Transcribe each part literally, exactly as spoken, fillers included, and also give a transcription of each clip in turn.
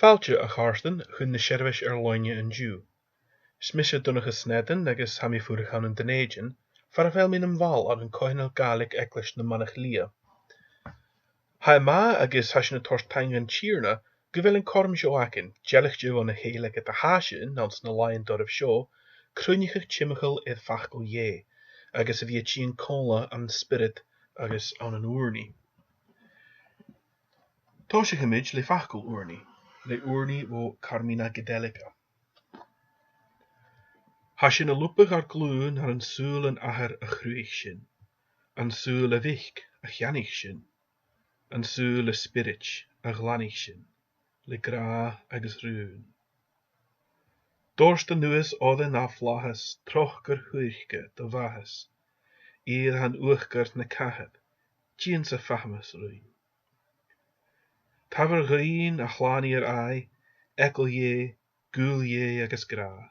Fàilte, a chàirdean, chun na seirbheis air-loidhne an-diugh. 'S mise Donnchadh Sneddon agus tha mi a' fuireach ann an Dùn Èideann, far a bheil mi nam bhall ann an Coitheanal Gàidhlig Eaglais nam Manach Liath. Tha e math agus tha sinn a' toirt taing dhan Tighearna gu bheil an cothrom seo againn, dealaichte bhon a chèile ged a tha sinn, anns na làithean doirbh seo, cruinneachadh timcheall air facal Dhè, agus a bhith a' tighinn còmhla ann an spiorad agus ann an ùrnaigh. Tòisichidh mi le facal ùrnaigh, le ùrnaigh bho Carmina Gadelica. Tha sinn a' lùbadh ar glùin ann an saoghal an Athar a chruthaich sinn, an saoghal a mhic a cheannaich sinn, an saoghal a spiorad a ghlanaich sinn, le gràdh agus rùn. Dòirt a-nuas oirnn à flaitheas, tròcair chùirce do mhaitheas, iad a tha an uachdar na cathair, dèan-sa fathast rinn. Tabhair dhuinn, a Shlànaighear, aghaidh, eagal Dhè, gaol Dhè agus gràdh.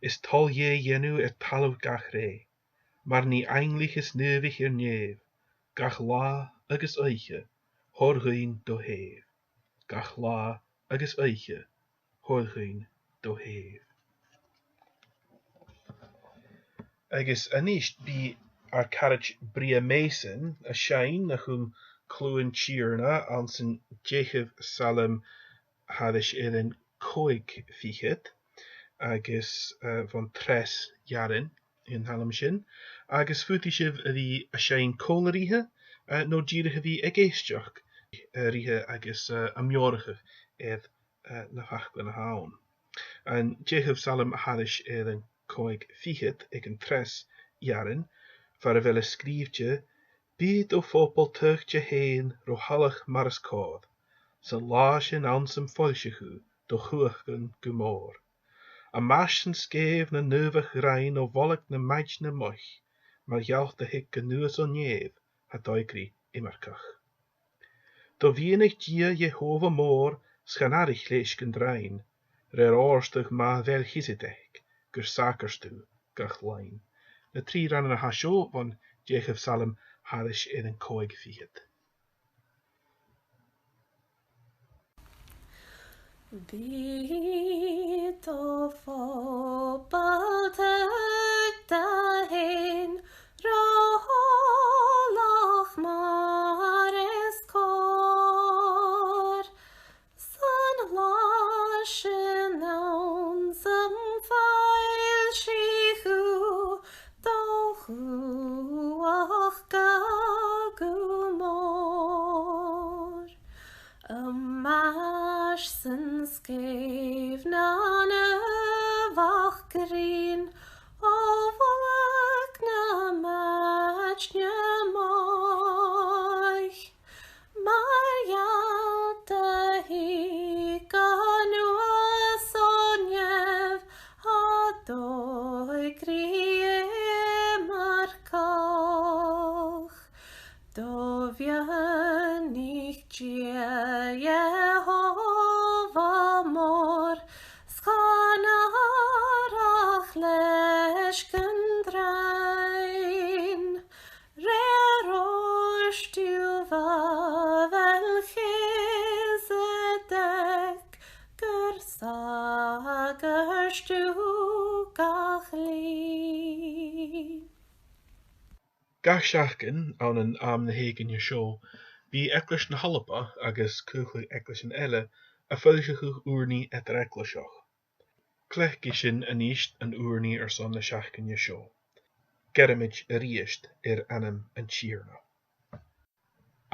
Is toil Dhè dhèanamh air talamh gach rè, mar nì ainglich is naomhaich air nèamh, gach là agus oidhche, thoir dhuinn do shèimh. Gach là agus oidhche, thoir dhuinn do shèimh. Agus a-nis bidh ar caraid Bria Mason a' seinn a chum clò an Tighearna anns an deicheamh Salm thairis air an còig fichead, agus, eh, bhon treas earrainn an t-salm sin, agus faodaidh sibh a bhith a' seinn còmhla rithe, eh, no dìreach a bhith ag èisteachd, eh, rithe agus, eh, a' meòrachadh air, eh, na faclan a th' ann. An deicheamh Salm thairis air an còig fichead aig an treas earrainn, far a bheil e sgrìobhte, Bidh do phoball taghte fhèin ro thalach mar as còir, san là sin anns am foillsichear do chumhachdan gu mòr. Am maise 's an sgèimh na naomhachd ghrinn o bholg na maidne moich, mar gheall do thig a-nuas o nèamh, tha d' òigridh iomarcach. Do mhiannaich Dia Iehòbhah mòr 's chan aithreach leis gun dràin, rèir òrdugh Mhàlchisedeic gur sagart thu gach loinn. Na trì rannan a tha seo bhon deicheamh Salm thairis air an còig fichead. Bidh do phoball taghte fhèin ro thalach mar as còir, san là sin anns am foillsichear do chumhachdan gu mòr. Am maise 's an sgèimh na naomhachd ghrinn o bholg na maidne moich, mar gheall do thig a-nuas o nèamh, tha d' òigridh iomarcach. Do mhiannaich Dia Iehòbhah mòr, 's chan aithreach leis gun dràin, rèir òrdugh Mhàlchisedeic gur sagart thu gach linn. Gach seachdain ann an àm na h-èiginn seo, bidh Eaglais na h-Alba agus còignear eaglaisean eile a' foillseachadh ùrnaigh eadar-eaglaiseach. Cleachdaidh sinn a-nis an ùrnaigh airson na seachdain seo. Gearraidh mi a-rithist air ainm an Tighearna.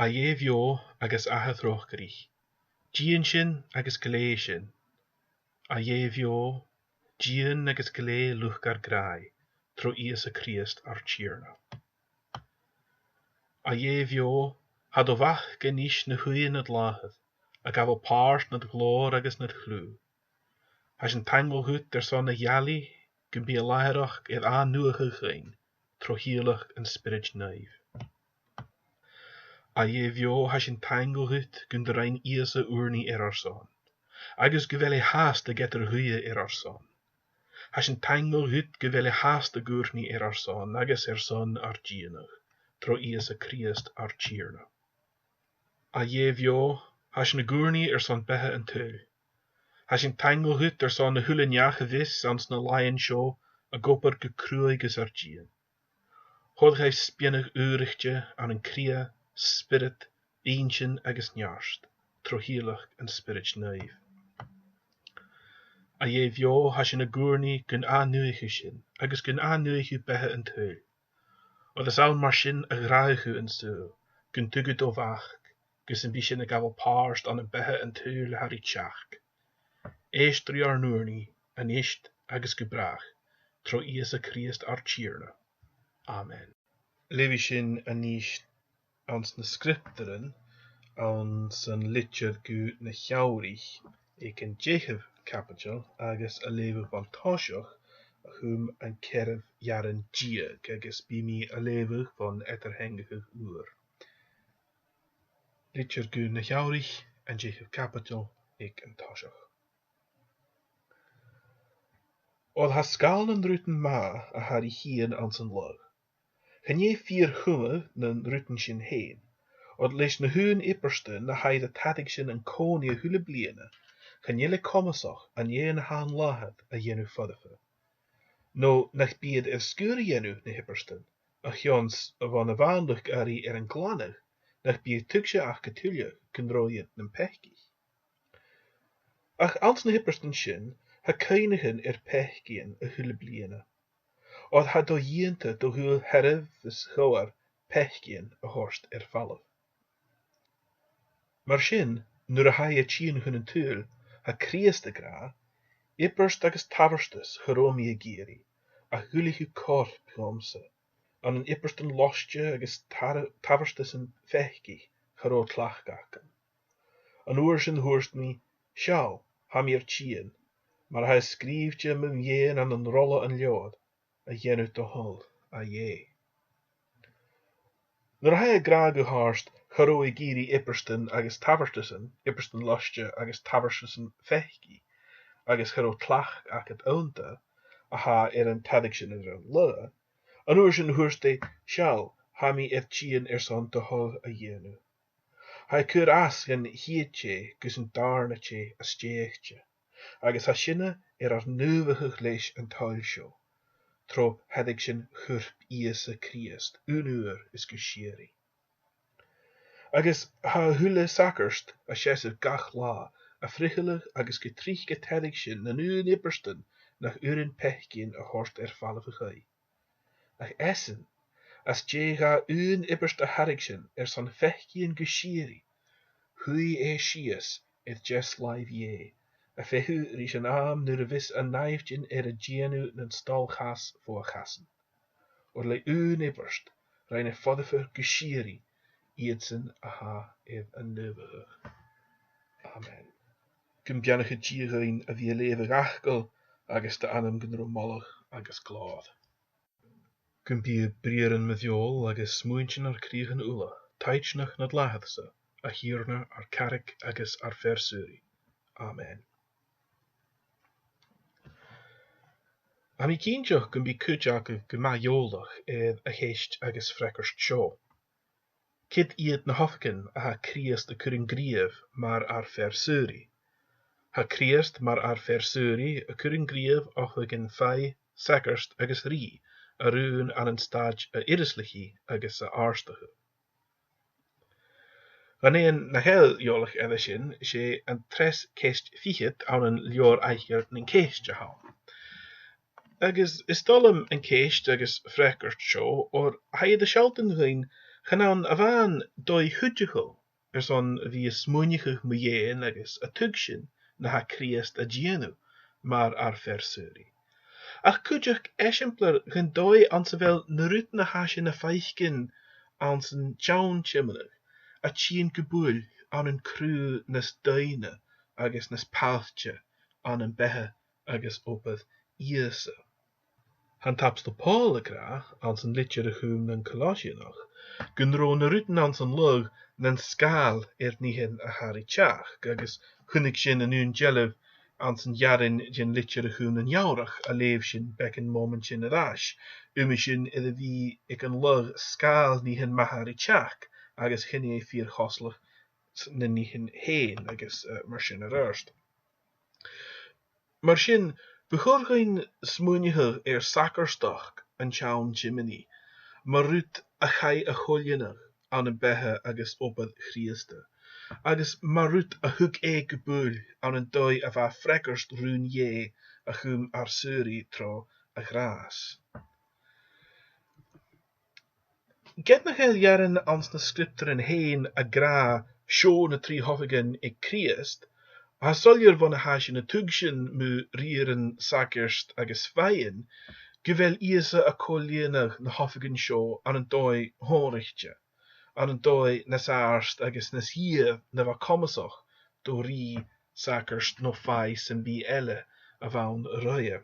A Dhè bheò agus Athair thròcairich, dìon sinn agus glèidh sinn. A Dhè bheò, dìon agus glèidh luchd ar gràidh, tro Ìosa Crìosd ar Tighearna. A Dhè bheò, tha do Mhac a-nis na shuidhe nad làthair, a' gabhail pàirt nad ghlòir agus nad chliù. Tha sinn taingeil dhut airson a gheallaidh gum bi a làthaireachd air ath-nuadhachadh dhuinn tro thìodhlac an Spioraid Naoimh. A Dhè bheò, tha sinn taingeil dhut gun do rinn Ìosa ùrnaigh air ar son, agus gu bheil e fhathast ag eadar-ghuidhe air ar son. Tha sinn taingeil dhut gu bheil e fhathast ag ùrnaigh air ar son agus airson ar dìonadh, tro Ìosa Crìosd ar Tighearna. A Dhè bheò, tha sinn ag ùrnaigh airson beatha an t-saoghail. Tha sinn taingeil dhut airson a h-uile neach a bhios anns na làithean seo ag obair gu cruaidh gus ar dìon. Thoir dhaibh spionnadh fhuaraichte ann an cridhe, spiorad, inntinn agus neart, tro thìodhlacadh an Spioraid Naoimh. A Dhè bheò, tha sinn ag ùrnaigh gun ath-nuadhaicheadh sinn, agus gun ath-nuadhaicheadh beatha an t-saoghail. Oir is ann mar sin a ghràdhaich thu an saoghal, gun tug thu do Mhac, gus am bi sinn a' gabhail pàirt ann am beatha an t-saoghail a tha ri teachd. Èist ri ar n-ùrnaigh, a-nis agus gu bràth, tro Ìosa Crìosd ar Tighearna. Amen. Leughaidh sinn a-nis anns na Sgriobtairean, anns an litir gu na h-Eabhraidhich aig an deicheamh caibideil agus a' leughadh bhon toiseach a chum an ceathramh earrann deug, agus bidh mi a' leughadh bhon eadar-theangachadh ùr. Litir gu na h-Eabhraidhich, an deicheamh caibideil aig an toiseach. Oir tha sgàil nan rudan math a tha ri thighinn anns an lagh. Chan e fìor chuma nan rudan sin fhèin, oir leis na h-aon ìobairtean a tha air an tairgsinn an-còmhnaidh a h-uile bliadhna, chan eil e comasach an fheadhainn a tha an làthair a dhèanamh foirfe. No nach bi iad air sgur a dhèanamh na h-ìobairtean, a chionn 's a bhon a' mhànlaich a th' air an glanadh, nach bi e tuigse aca tuilleadh gun robh iad nam peacaich. Ach anns na h-ìobairtean sin, tha cuimhneachan air peacaidhean a h-uile bliadhna. Oir tha e do-dhèanta do dhùil thairbh is dhobhar peacaidhean a thoirt air falbh. Mar sin, nuair a tha e a' tighinn chun an t-saoghail, tha Crìosd ag ràdh, ìobairt agus tabhartas cha robh mi ag iarraidh, ach dh'fhuilicheadh corp dhòmhsa, ann an ìobairtean loisgte agus tar-, tabhartasan pheacaidh cha robh tlachd agam. An uair sin thuirt mi, seall, tha mi air tighinn, mar a tha e sgrìobhte mum dheidhinn ann an rolla an leabhair, a dhèanamh do thoil, a Dhè. Nuair a tha e ag ràdh gu h-àrd, cha robh e ag iarraidh ìobairtean agus tabhartasan, ìobairtean loisgte agus tabhartasan pheacaidh, agus cha robh tlachd agad annta, a tha air an tairgsinn air an lagh, an uair sin thuirt e, seall, tha mi air tighinn airson do thoil a dhèanamh. Tha e a' cur às dhan chiad tè gus an dàrna tè a stèidhichte, agus tha sinne air ar naomhachadh leis an toil seo, tro thairgsinn chuirp Ìosa Crìosd, aon uair is gu sìorraidh. Agus tha a h-uile sagart a' seasamh gach latha, a' frithealadh agus gu tric a' tairgsinn nan aon ìobairtean nach urrainn peacaidhean a thoirt air falbh a chaoidh. Ach esan, às dèidh dha aon ìobairt a thairgsinn airson pheacaidhean gu sìorraidh, shuidh e sìos air deas làimh Dhè, a' feitheamh ris an àm nuair a bhios an nàimhdean air a dèanamh nan stòl-chas fo a chasan. Oir le aon ìobairt rinn e foirfe gu sìorraidh iadsan a tha air an naomhachadh. Amen. Gum beannaich Dia dhuinn a bhith a' leughadh fhacail agus d' ainm gun robh moladh agus glòir. Gum bi briathran mo bheòil agus smuaintean ar cridheachan uile taitneach nad làthair-sa, a Thighearna, ar Carraig agus ar Fear-saoraidh. Amen. Tha mi cinnteach gum bi cuid agaibh gu math eòlach air a' cheist agus freagairt seo. Ciod iad na h-oifigean a tha Crìosd a' cur an gnìomh mar ar fear-saoraidh? Tha Crìosd mar ar fear-saoraidh a' cur an gnìomh oifig faigh, sagart agus rìgh, a rùn ann an staid a irioslaichidh agus a àrdachadh. Dhan fheadhainn nach eil eòlach air a sin, 's e an treas ceist fichead ann an Leabhar Aithghearr nan Ceist a th' ann. Agus is toil leam an ceist agus freagairt seo, oir tha iad a' sealltainn dhuinn chan ann a-mhàin dòigh chuideachail airson a bhith a' smaoineachadh mu dheidhinn agus a' tuigsinn na tha Crìosd a' dèanamh mar ar fear-saoraidh, ach cuideachd eisimpleir dhen dòigh anns a bheil na rudan a tha sinn a' faicinn anns an t-seann tiomnadh a' tighinn gu buil ann an cruth nas doimhne agus nas pailte ann am beatha agus obair Ìosa. Tha an t-Abstol Pòl ag ràdh, anns an litir a chum nan Colosianach, gun robh na rudan anns an lagh nan sgàil air nithean a tha ri teachd, agus chunnaic sinn an aon dealbh anns an earrainn den litir a chum nan Eabhraidhich a leugh sinn beagan mhòmaidean air ais, uime sin air a bhith aig an lagh sgàil nithean matha ri teachd, agus chan e fìor choslas na nithean fhèin, agus, eh, mar sin air adhart. Mar sin, bu chòir dhuinn smaoineachadh air sagartachd an t-seann tiomnaidh mar rud a chaidh a choileanadh ann am beatha agus obair Chrìosda, agus mar rud a thug e gu buil ann an dòigh a bha freagairt rùn Dhè a chum ar saoradh tro a ghràs. Ged nach eil earrann anns na Sgriobtairean fhèin ag ràdh seo na trì h-oifigean aig Crìosd, tha e soilleir bhon a tha sinn a' tuigsinn mu riaran, sagairt agus faighinn gu bheil Ìosa a' coileanadh na h-oifigean seo ann an dòigh shònraichte, ann an dòigh nas àird agus nas fhìor na bha comasach do rìgh, sagart no fàidh sam bith eile a bh' ann roimhe.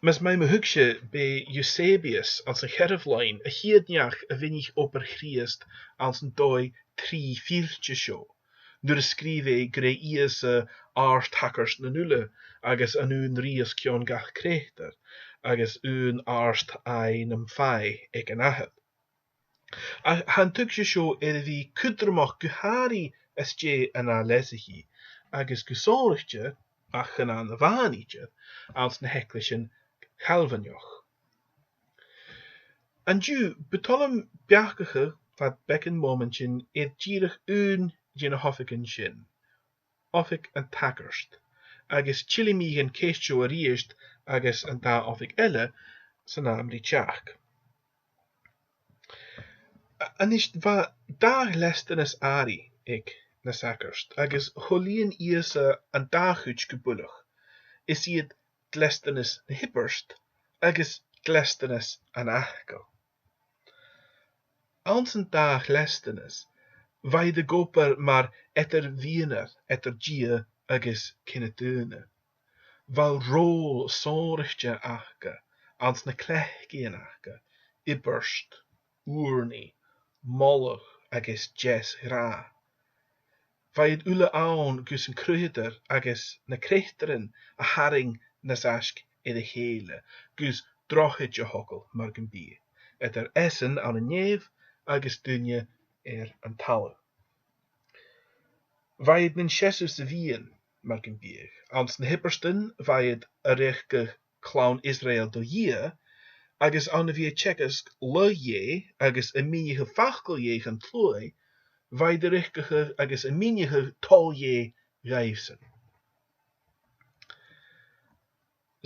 Mas math mo thuigse, b' e Eusebius anns a' cheathramh linn a' chiad neach a mhìnich obair Chrìosd anns an dòigh trì-fhillte seo, nuair a sgrìobh e gur e Ìosa àrd-shagart nan uile agus an aon rìgh os cionn gach creutair, agus aon àrd-fhàidh nam fàidh aig an Athair. Ach tha an tuigse seo air a bhith cudromach gu h-àraidh às dèidh an ath-leasachaidh, agus gu sònraichte, ach chan ann a-mhàin idir, anns na h-eaglaisean Calbhaineach. An-diugh, bu toil leam beachdachadh fad beagan mhòmaidean air dìreach aon de na h-oifigean sin, oifig an t-sagairt, agus tillidh mi dhan cheist seo a-rithist agus an dà oifig eile san àm ri teachd. A-, a-nis, bha dà dhleastanas àraidh aig na sagairt, agus choilean Ìosa an dà chuid gu buileach. Is iad dleastanas na h-ìobairt agus dleastanas an fhacail. Anns an dà dhleastanas, bha iad ag obair mar eadar-mhìnear eadar Dia agus cinn a daoine. Bha ròl sònraichte aca anns na cleachdaidhean aca, ìobairt, ùrnaigh, moladh agus deas-ghnàth. Bha iad uile ann gus an cruthadair agus na creutairean a tharraing nas fhaisge air a chèile, gus drochaid a thogail mar gum biodh, eadar esan ann an nèamh agus daoine air an talamh. Bha iad nan seasamh sa mheadhan mar gum biodh. Anns na h-ìobairtean bha iad a' riochdachadh clann Israel do Dhia, agus ann a bhith a' teagasg lagh Dhè agus a' mìneachadh facal Dhè dhan t-sluagh, bha iad a' riochdachadh agus a' mìneachadh toil Dhè dhaibhsan.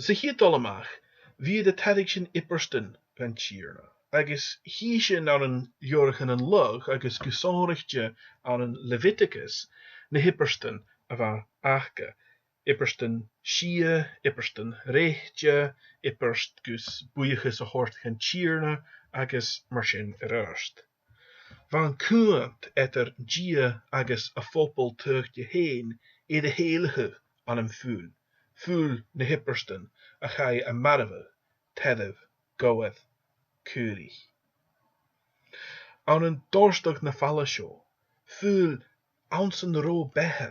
Sa chiad dol a-mach, bha iad a' tairgsinn ìobairtean dhan Tighearna, agus chì sinn ann an leabhraichean an lagh agus gu sònraichte ann an Leviticus na h-ìobairtean a bha aca, ìobairtean sìthe, ìobairtean reòite, ìobairt gus buidheachas a thoirt dhan Tighearna agus mar sin air adhart. Bha an cumhachd eadar Dia agus a phoball taghte fhèin air a sheòladh ann am fuil, fuil nan ìobairtean a chaidh a marbhadh, tairbh, gobhair, caoraich. Ann an dòrtadh na fala seo, fuil anns an robh beatha,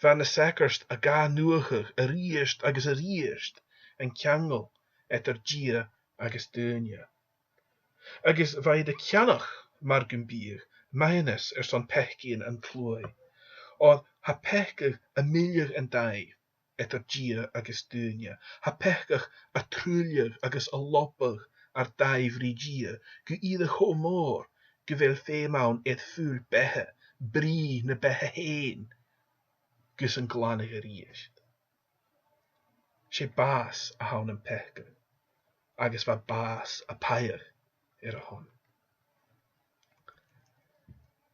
bha na sagairt ag ath-nuadhachadh a-rithist agus a-rithist an ceangal eadar Dia agus daoine. Agus bha iad a' ceannach, mar gum biodh, maitheanas airson peacaidhean an t-sluaigh. Oir tha peacadh a' milleadh an dàimh eadar Dia agus daoine. Tha peacadh a' truailleadh agus a' lobadh ar dàimh ri Dia, gu ìre cho mòr gu bheil feum ann air fuil beatha, brìgh na beatha fhèin, gus an glanadh a-rithist. 'S e bàs a th' ann am peacadh, agus bha bàs a' pàigheadh air a shon.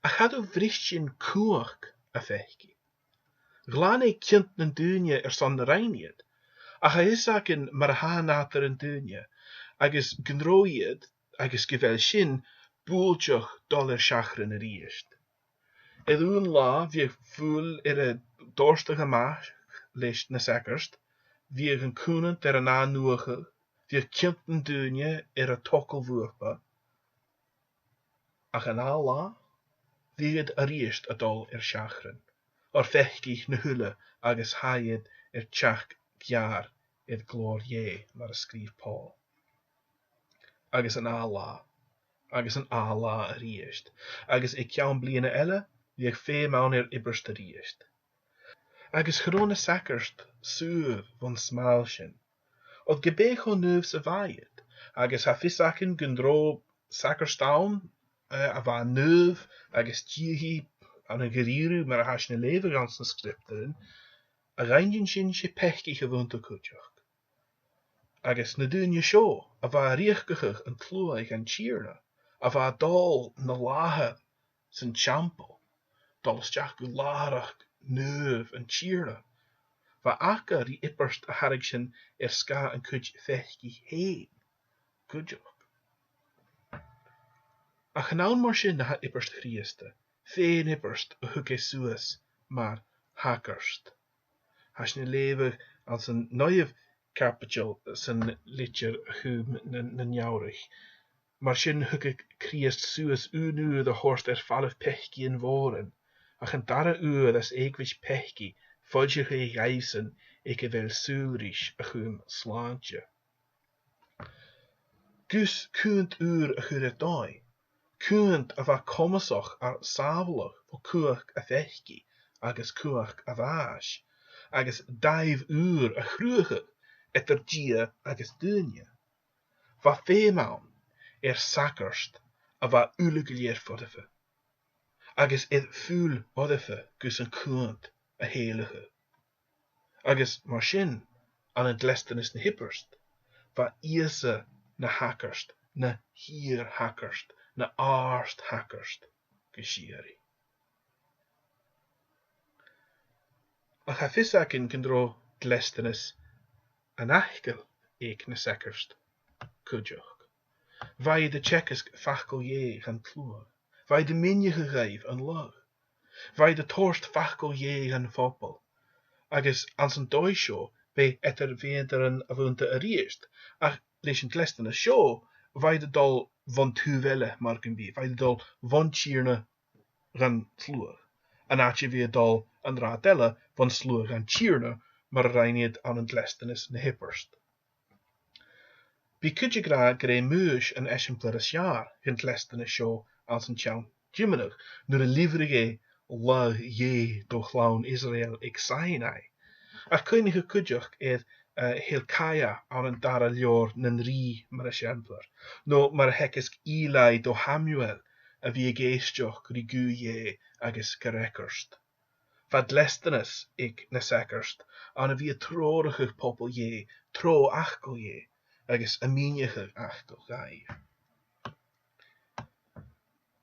Ach cha do bhris sin cumhachd a' pheacaidh. Ghlan e ciont nan daoine airson na rinn iad, ach tha fhios againn mar a tha nàdar an duine, agus gun robh iad, agus gu bheil sinn, buailteach dol air seachran a-rithist. Air aon là, bhiodh fuil air a dòrtadh a-mach leis na sagairt, bhiodh an cùmhnant air an ath-nuadhachadh, bhiodh ciont nan daoine air an togail bhuapa. Ach an ath là, bhiodh iad a-rithist a' dol air seachran, oir pheacaich na h-uile agus chaidh iad air teachd geàrr air glòir Dhè, mar a sgrìobh Pòl. Agus an ath là, agus an ath là a-rithist, agus aig ceann bliadhna eile, bhiodh feum ann air ìobairt a-rithist. Agus cha robh na sagairt saor bhon smàl sin, oir ge b' e cho naomh 's a bha iad, agus tha fios againn gun robh sagart ann, eh, a bha naomh agus diadhaidh ann an da-rìribh mar a tha sinn a' leughadh anns na sgriobtairean, a dh'aindeoin sin 's e peacaich a bh' annta cuideachd. Agus na daoine seo a bha a' riochdachadh an t-sluaigh dhan Tighearna, a bha a' dol na làthair san teampall, dol a-steach gu làthaireachd naomh an Tighearna, bha aca ri ìobairt a tharraing sin air sgàth an cuid pheacaich fhèin cuideachd. Ach chan ann mar sin a tha ìobairt Chrìosda, fèin-ìobairt a thug e suas mar shagart. Tha sinn a' leughadh anns an naoidheamh caibideil san litir a chum nan, nan Eabhraidhich. Mar sin thug e Crìosd suas aon uair a thoirt air falbh peacaidhean mhòran, ach an dara uair às eugmhais peacaidh, foillsicheadh e dhaibhsan aig a bheil sùil ris a chum slàinte. Gus cunnt ùr a chur air dòigh, cunnt a bha comasach air sàbhaladh bho chumhachd a' pheacaidh agus cumhachd a' bhàis, agus dàimh ùr a chruthachadh eadar Dia agus daoine. Bha feum ann air sagart a bha uile gu lèir foirfe, agus air fuil fhoirfe gus an cunnt a shealachadh. Agus mar sin, ann an dleastanas na h-ìobairt, bha Ìosa na shagart, na fhìor shagart, na àrd-shagart gu sìorraidh. Ach tha fios againn gun robh dleastanas an fhacail aig na sagairt cuideachd. Bha iad a' teagasg facal Dhè dhan t-sluagh. Bha iad a' mìneachadh dhaibh an lagh. Bha iad a' toirt facal Dhè dhan phoball. Agus anns an dòigh seo, b' e eadar-mheadhanairean a bh' annta a-rithist, ach leis an dleastanas seo, bha iad a' dol bhon taobh eile mar gum biodh, bha iad a' dol bhon Tighearna dhan t-sluagh, an àite a bhith a' dol an rathad eile bhon t-sluagh dhan Tighearna mar a rinn iad ann an dleastanas na h-ìobairt. Bidh cuid ag ràdh gur e Maois an eisimpleir as fheàrr dhen dleastanas seo anns an t-Seann Tiomnadh, nuair a lìbhrig e lagh Dhè do chlann Israel aig Sinai. Ach cuimhnichibh cuideachd air, eh, Hilkiah ann an dara leabhar nan Rìgh mar eisimpleir, no mar a theagaisg Eli do Shamuel a bhith ag èisteachd ri guth Dhè agus ga fhreagairt. Bha dleastanas aig na sagairt ann a bhith a' treòrachadh poball Dhè tro fhacal Dhè agus a' mìneachadh fhacal dhaibh.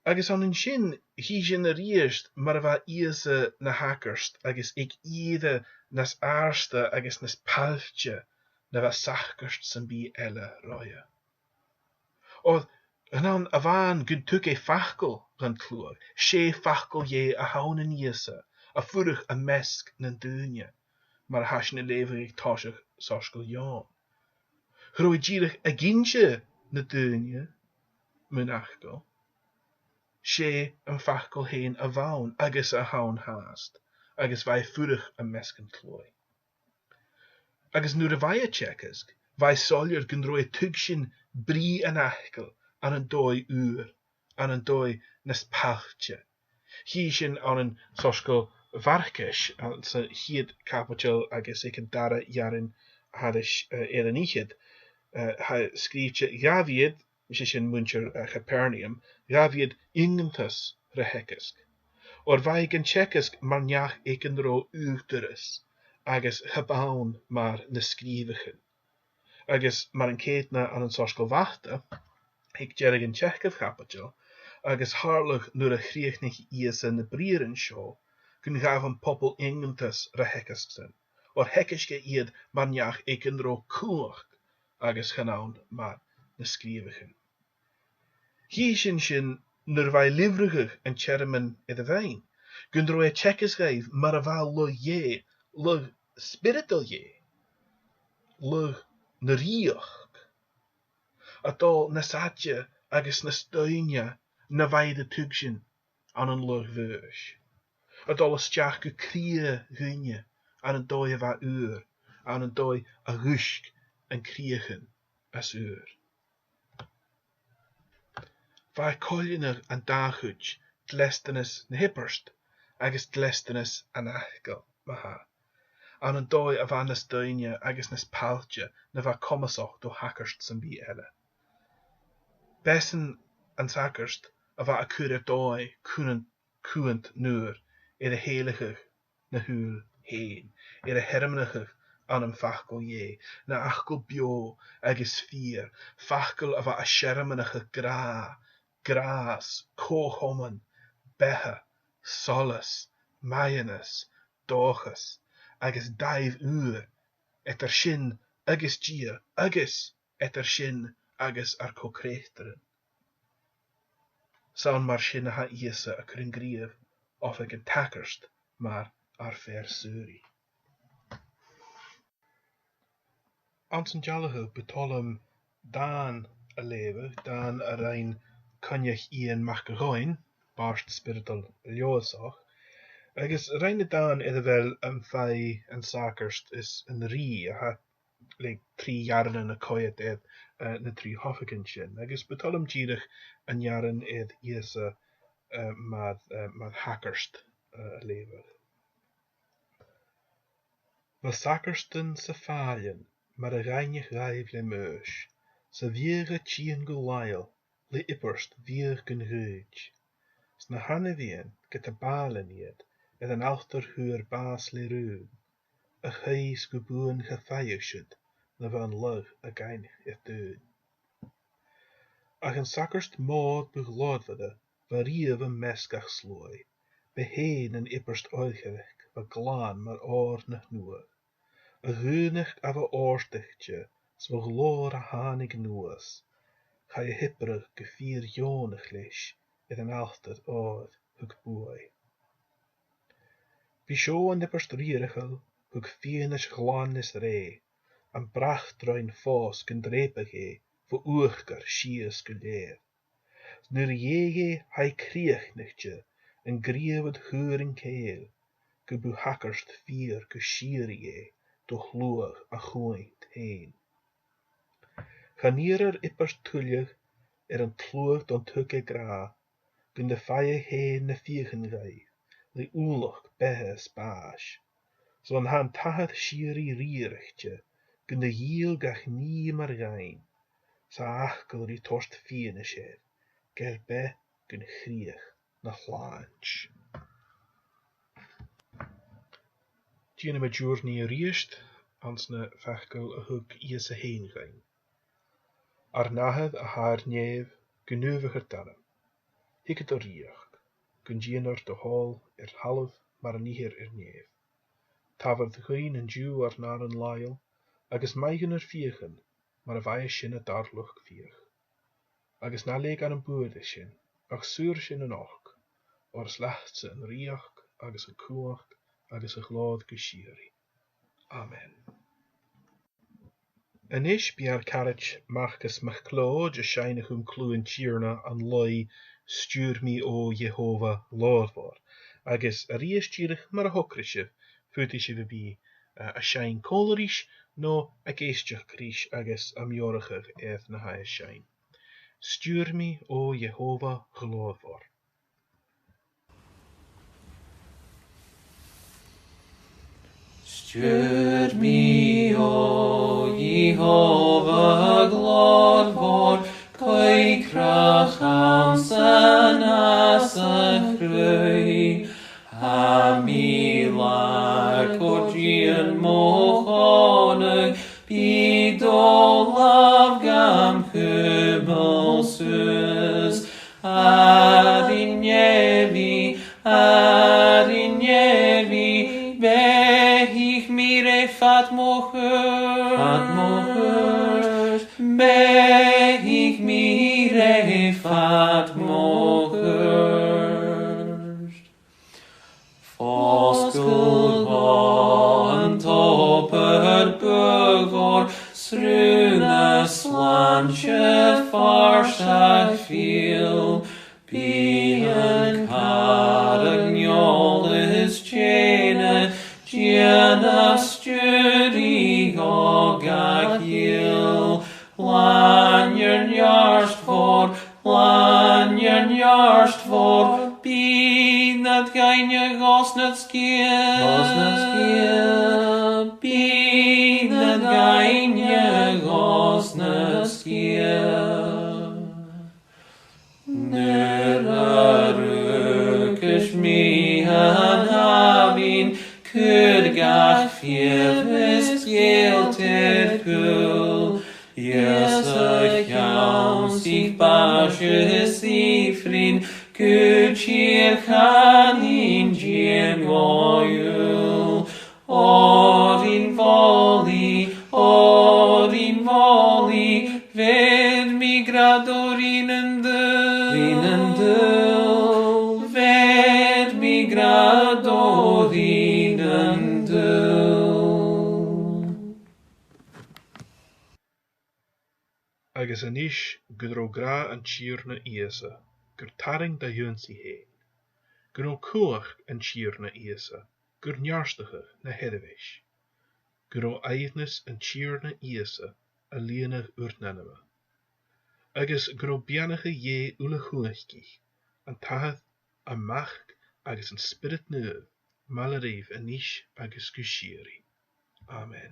Agus ann an sin, chì sinn a-rithist mar a bha Ìosa na shagart agus aig ìre nas àirde agus nas pailte na bha sagart sam bith eile roimhe. Oir chan ann a-mhàin gun tug e facal dhan t-sluagh, 's e facal Dhè a th' ann an Ìosa, a' fuireach am measg nan daoine, mar a tha sinn a' leughadh aig toiseach Soisgeul Eòin. Cha robh e dìreach ag innse na daoine mun fhacal, 's e am facal fhèin a bh' ann agus a th' ann fhathast, agus bha e a' fuireach am measg an t-sluaigh. Agus nuair a bha e a' teagasg, bha e soilleir gun robh e a' tuigsinn brìgh an fhacail ann an dòigh ùr, ann an dòigh nas pailte. Chì sinn ann an Soisgeul Mharcais, anns a' chiad caibideil agus aig an dara earrann thairis, eh, air an fhichead, eh, tha sgrìobhte: Ghabh iad, 's e sin muinntir, eh, Chapernaum, ghabh iad iongantas ri theagasg. Oir bha e gan teagasg mar neach aig an robh ugh-turas, agus cha b' ann mar na sgrìobhaichean. Agus mar an ceudna ann an Soisgeul Mhata, aig deireadh an t-seachdamh chaibideil, agus tharlach nuair a chrìochnaich Ìosa na briathran seo, gun ghabh am poball iongantas ri theagasg-san, oir theagaisg e iad mar neach aig an robh cumhachd agus chan ann mar na sgrìobhaichean. Chì sinn sin nuair a bha e a' lìbhrigeadh an t-searmon air a' Mhòine, gun robh e a' teagasg dhaibh mar a bha lagh Dhè, lagh spioradail Dhè, lagh na rìoghachd, a' dol nas fhaide agus nas doimhne na bha iad a' tuigsinn ann an lagh Mhaois, a' dol a-steach gu cridhe dhaoine ann an dòigh a bha ùr, ann an dòigh a dhùisg an cridheachan às ùr. Bha e a' coileanadh an dà chuid, dleastanas na h-ìobairt agus dleastanas an fhacail, ma-thà. ann an dòigh a bha nas doimhne agus nas pailte na bha comasach do shagart sam bith eile. B' esan an sagart a bha a' cur air dòigh cumhant, cumhant nuadh air a shealachadh na shùil fhèin, air a shearmonachadh ann am facal Dhè, na fhacal beò agus fìor, facal a bha a' searmonachadh gràdh, gràs, co-chomann, beatha, solas, maitheanas, dòchas, agus dàimh ùr eadar sinn agus Dia, agus eadar sinn agus ar co-chreutairean. 'S ann mar sin a tha Ìosa a' cur an gnìomh oifig an t-sagairt mar ar fear-saoraidh. Anns an dealachadh, bu toil leam dàn a leughadh, dàn a rinn Coinneach Iain Mac a' Ghobhainn, bàrd spioradail Leòdhasach, agus rinn e dàn air a bheil Am Faigh an Sagart is an Rìgh, a tha le trì earrannan a' coimhead air, eh, na trì h-oifigean sin, agus bu toil leam dìreach an earrann air Ìosa, eh, mar, eh, mar shagart, eh, a leughadh. Bha sagartan sa phàillean mar a dh'àithneadh dhaibh le Maois, 's a' bhiadh a' tighinn gu làitheil le ìobairt bhiadh gun ghaoid. 'S na h-ainmhidhean ged a b' àlainn iad air an altair fhuar bàs le rùn, a-chaoidh 's gu buan cha phàigheadh siud na bha an lagh a dh'àithneadh air daoin. Ach an sagart mòr bu ghlòrmhoire bha riamh am measg gach sluaigh, b' e fhèin an ìobairt oilchidh bha glan mar òr na shnuadh. A dhaonnachd a bha òrdaichte 's bho ghlòir a thàinig nuas, chaidh a h-ìobradh gu fìor dheònach leis air an altair òir thug buaidh. Bha seo an ìobairt riarachail thug fianais ghlan is rèidh, am brat-roinn fòs gun dreupadh e bho uachdar sìos gu lèir. 'S nuair a dh'èigh e, chaidh crìochnaichte an gnìomh ud chùbhrainn chèil, gum bu shagart fìor gu sìorraidh e do shluagh a chuaint fhèin. Chan iarr ar ìobairt tuilleadh air an t-sluagh don tug e gràdh, gun do phàigheadh e na fiachan dhaibh le ùmhlachd, beatha is bàis. 'S ann tha an t-Athair sìorraidh riaraichte gun do dhìol gach nì mar dhàin, 's a fhacal ri toirt fianais air, gur beatha gun chrìoch na shlàint. Dèanamaid ùrnaigh a-rithist anns na facail a thug Ìosa fhèin dhuinn. Ar n-Athair a tha air nèamh, gu naomhaichear d' ainm. Thigeadh do rìoghachd, gun dèanar do thoil air thalamh mar a nithear air nèamh. Tabhair dhuinn an-diugh ar n-aran làitheil, agus maith dhuinn ar fiachan, mar a mhaitheas sinne dar luchd-fiach. Agus na leig ann am buaireadh sinn, ach saor sinn on olc, oir is leatsa an rìoghachd agus an cumhachd agus a' ghlòir gu sìorraidh. Amen. A-nis bidh ar caraid Marcus MacLeòid a' seinn a chum cliù an Tighearna an laoidh Stiùir mi, o Iehòbhah ghlòrmhor, agus a-rithist dìreach mar a thogras sibh, faodaidh sibh a bhith, eh, a' seinn còmhla ris no ag èisteachd ris agus a' meòrachadh air na tha e a' seinn. Stiùir mi, o Iehòbhah ghlòrmhor. Stiùir mi, o Iehòbhah ghlòrmhor, coigreach anns an fhàsach ruadh. Tha mi lag o dìon mo chòmhnaidh, bidh do làmh gam chumail suas. Air an nèamhaidh, air an nèamhaidh, beathaich mi rè fad mo chuairt. Fad mo chuairt. Beathaich mi rè fad mo chuairt. Fosgail dhomh an tobar buadhmhor, sròn na slàinte farsach fial. Bidh an càradh neòil is dèanamh, dèanamh stiùiridh o gach iul. Làn air neart mhòr, làn air neart mhòr, bidh nad ghainneamh os nad sgian. Os nad sgian. Ach fiamh is gealltair cùil, Ìosa, cheannaich bàs is ifrinn, gu tìr chanainn Dia mo ghiùl. Oirnn mholaidh, oirnn mholaidh, bheir mi gràdh do rìgh nan dùl. Rìgh nan dùl, bheir mi gràdh do rìgh nan dùl. Agus a-nis gun robh gràdh an Tighearna Ìosa, gur tarraing da ionnsaigh fhèin, gun robh cumhachd an Tighearna Ìosa, gur neartachadh na sheirbheis, gun robh aoibhneas an Tighearna Ìosa a' lìonadh ur n-anama, agus gun robh beannachadh Dhè uile-chumhachdaich, an t-Athair, am Mac agus an Spiorad Naomh, maille ribh a-nis agus gu sìorraidh. Amen.